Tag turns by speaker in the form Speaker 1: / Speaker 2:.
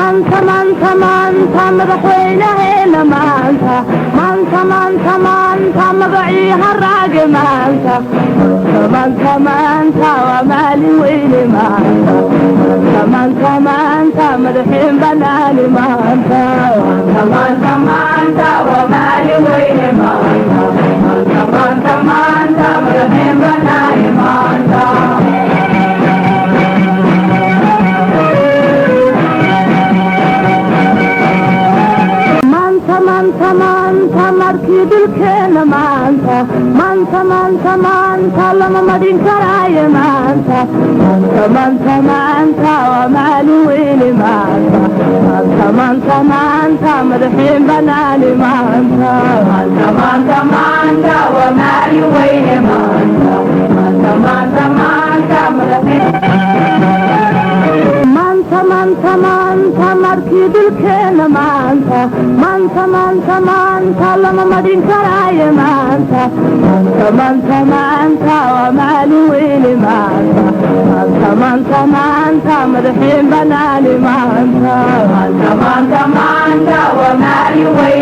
Speaker 1: Maanta, maanta, maanta madaxweynaheena maanta, maanta, maanta, maanta magacii haraage maanta, maanta, maanta waa maalin weyne maanta, maanta, maanta madaxiin banaani maanta, maanta, maanta waa maalin weyne maanta, maanta, maanta madaxiin banaani maanta. Maanta, maanta, maanta markii dhulkeena maanta, maanta, maanta, maanta lama madin karaayo maanta, maanta, maanta waa maalin weyne maanta, maanta, maanta madaxiin banaani maanta, maanta, maanta waa maalin weyne maanta, maanta, maanta madaxiin. Maanta, maanta, maanta markii dhulkeena maanta, maanta, maanta, maanta lama madin karaayo maanta, maanta, maanta waa maalin weyne maanta, maanta, maanta madaxiin banaani maanta, maanta, maanta waa maalin weyne.